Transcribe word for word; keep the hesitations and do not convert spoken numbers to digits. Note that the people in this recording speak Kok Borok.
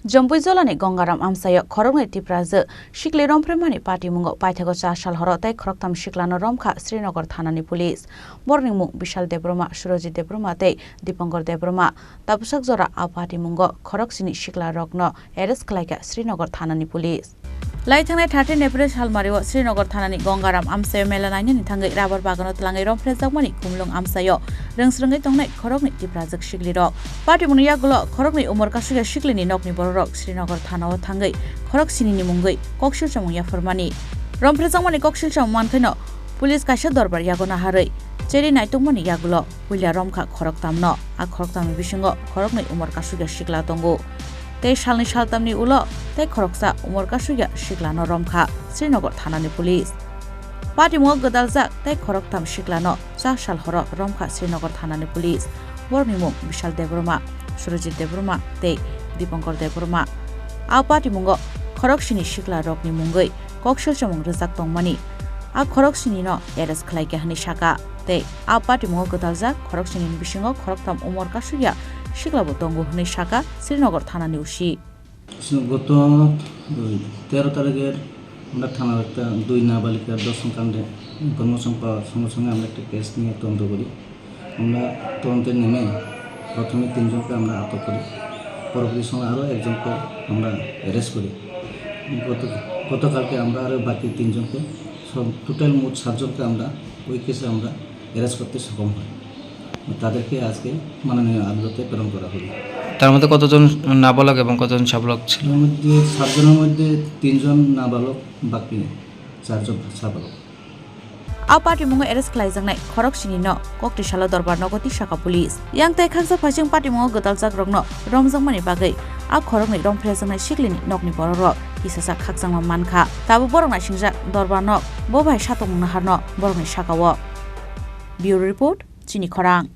Jompuijolani Gangaram amchaio khoroknwi Tiprajwk sikli romphre mani patimungo paithago char sal horo tei khoroktham siklano romkha Srinagar thanani police. Borokni mung Bishal Debbarma, Surojit Debbarma tei Dipankar Debbarma. Tabuksak jora a patimungo khoroksini siklarokno arrest khlaikha Srinagar thanani police. Lai thangnai thirteen April salmario Srinagar thanani Gangaram amchaio mela nainani thangwi rubber bagano twlangwi romphrejakmani khumlwng amchaio rwngsrwngwi tongnai khoroknwi Tiprajwk siklirok. Patimungni yagulo khoroknwi umor kasukya siklini nokni bororok Srinagar thanao thangwi khorok sinini mungwi koksil chamung yaphurmani. Romphrejakmani koksil chamung mankhaino police kaisa dorbar yago naharwi cheri naitokmani yagulo puila romkha khoroktamno. A khoroktamni bisingo khoroknwi umor kasukya sikla tongo. Tei salni saltamni ulo tei khoroksa umor kasukya siklano romkha Srinagar thanani police. Patimungo gwdaljak tei khoroktham siklano char sal horo romkha Srinagar thanani police. Borokni mung Bishal Debbarma, Surojit Debbarma tei Dipankar Debbarma. A patimungo khoroksini siklarokni mungwi koksil chamung rwjak tongmani. A khoroksinino arrest khlaikha hwnwi sakha. Tei a patimungo gwdaljak khoroksinini bisingo khoroktham umor kasukya siklabo tongo hwnwi sakha Srinagar thanani O C. Goto, uh, tero tarikher amra thana ekta dui nabalikar dorshon kande information pawa songe songe amra ekta case niye todonto gori. Amra todonto neme prothome tinjonke amra atok gori, porborti somoy aro ekjonke amra arrest gori. Goto, gotokalke amra aro baki tinjonke, sob total mot satjonke amra oi case-o amra arrest korte sokom hoi. তাদেরকে আজকে মাননীয় আদালতে প্রেরণ করা হলো। তার মধ্যে কতজন নাবালক এবং কতজন সাবালক ছিল? এর মধ্যে সাতজনের মধ্যে তিনজন নাবালক, বাকি চারজন সাবালক। A patimungo arrest khlaijaknai khoroksinino kokti salo dorbar nogo tisaka police. Yang tei khaksa phaising patimungo gwdaljakrokno romjakmani bagwi a khoroknwi romphrejaknai siklini nokni bororok kisasa khakchangma mankha. Tabuk borok naisingjak dorbar nok bo bai satokmung naharno borokni sakao. Bureau Report, Chini Khorang.